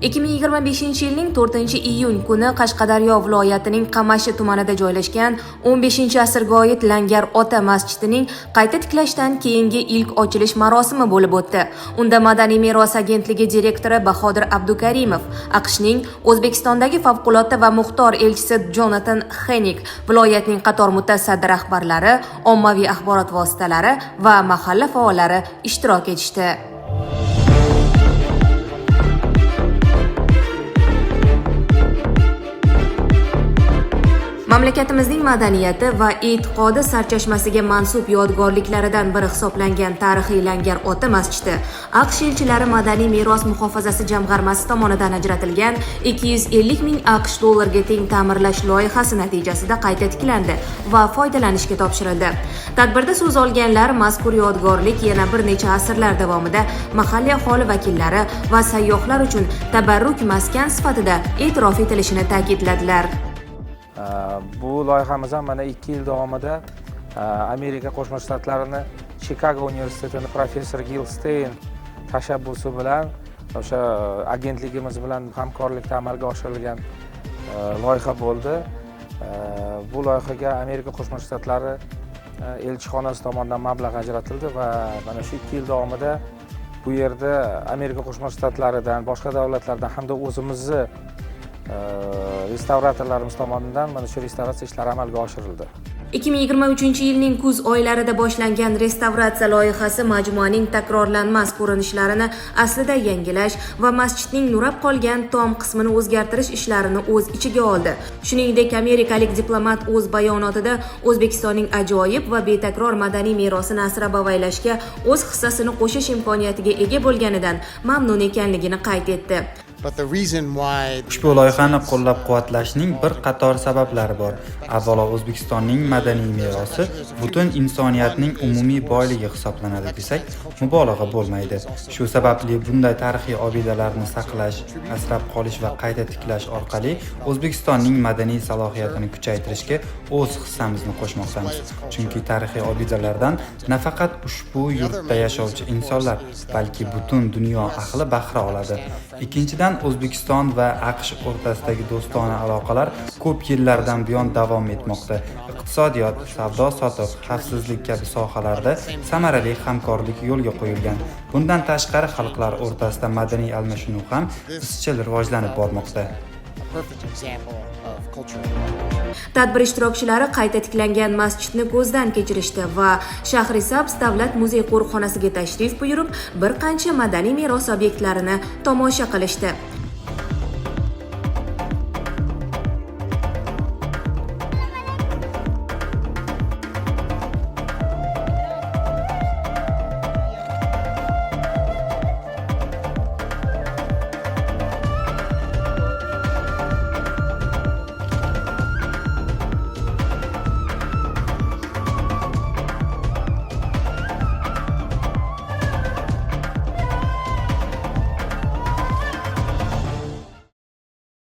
2025-yilning 4-iyun kuni Qashqadaryo viloyatining Qamashi tumanida joylashgan 15-asrga oid Langar ota masjidining qayta tiklashdan keyingi ilk ochilish marosimi bo'lib o'tdi. Unda Madaniy meros agentligi direktori Bahodir Abdukarimov, AQShning O'zbekistondagi favqulodda va muxtor elchisi Jonathan Xenik, viloyatning qator mutasaddi rahbarlari, ommaviy axborot vositalari va mahalla faollari ishtirok etishdi. Mamlakatimizning madaniyati va e'tiqodi sarchashmasiga mansub yodgorliklaridan biri hisoblangan tarixiy Langar ota masjidi AQSh elchilari madaniy meros muhofazasi jamg'armasi tomonidan ajratilgan 250 ming AQSh dollariga teng ta'mirlash loyihasi natijasida qayta tiklandi va foydalanishga topshirildi. Tadbirda so'z olganlar mazkur yodgorlik yana bir necha asrlar davomida mahalliy aholi vakillari va sayyohlar uchun tabarruk maskan sifatida e'tirof etilishini ta'kidladilar. Bu loyihamiz ham mana 2 yil davomida Amerika Qo'shma Shtatlarini Chikago universitetini professor Gil Steyn tashabbusi bilan, o'sha agentligimiz bilan hamkorlikda amalga oshirilgan loyiha bo'ldi. Bu loyihaga Amerika Qo'shma Shtatlari elchixonasi tomonidan mablag' ajratildi va mana shu 2 yil davomida bu yerda Amerika Qo'shma Shtatlaridan, boshqa davlatlardan hamda o'zimizni restavratorlarimiz tomonidan mana shu restavratsiya ishlari amalga oshirildi. 2023 yilning kuz oylarida boshlangan restavratsiya loyihasi majmuaning takrorlanmas ko'rinishlarini aslida yangilash va masjidning nurab qolgan tom qismini o'zgartirish ishlarini o'z ichiga oldi. Shuningdek, amerikalik diplomat o'z bayonotida O'zbekistonning ajoyib va betakror madaniy merosini asrab avaylashga o'z hissasini qo'shish imkoniyatiga ega bo'lganidan mamnun ekanligini qayd etdi. But the reason why Ushbu loyihani qo'llab-quvvatlashning bir qator sabablari bor. Avvalo, O'zbekistonning madaniy merosi butun insoniyatning umumiy boyligi hisoblanadi desak, mubolag'a bo'lmaydi. Shu sababli bunday tarixiy obidalarni saqlash, asrab qolish va qayta tiklash orqali O'zbekistonning madaniy salohiyatini kuchaytirishga o'z hissamizni qo'shmoqdamiz. Chunki tarixiy obidalardan nafaqat ushbu yurtda yashovchi insonlar, balki butun dunyo ahli bahra oladi. Ikkinchidan, O'zbekiston va AQSh o'rtasidagi do'stona aloqalar ko'p yillardan buyon davom etmoqda. Iqtisodiyot, savdo-sotiq, xavfsizlik kabi sohalarda samarali hamkorlik yo'lga qo'yilgan. Bundan tashqari, xalqlar o'rtasida madaniy almashinuv ham izchil rivojlanib bormoqda. A perfect example of cultural Tadbir ishtirokchilari qayta tiklangan masjidni ko'zdan kechirishdi va Shahrisabz davlat muzey qo'riqxonasiga tashrif buyurib, bir qancha madaniy meros obyektlarini tomosha qilishdi.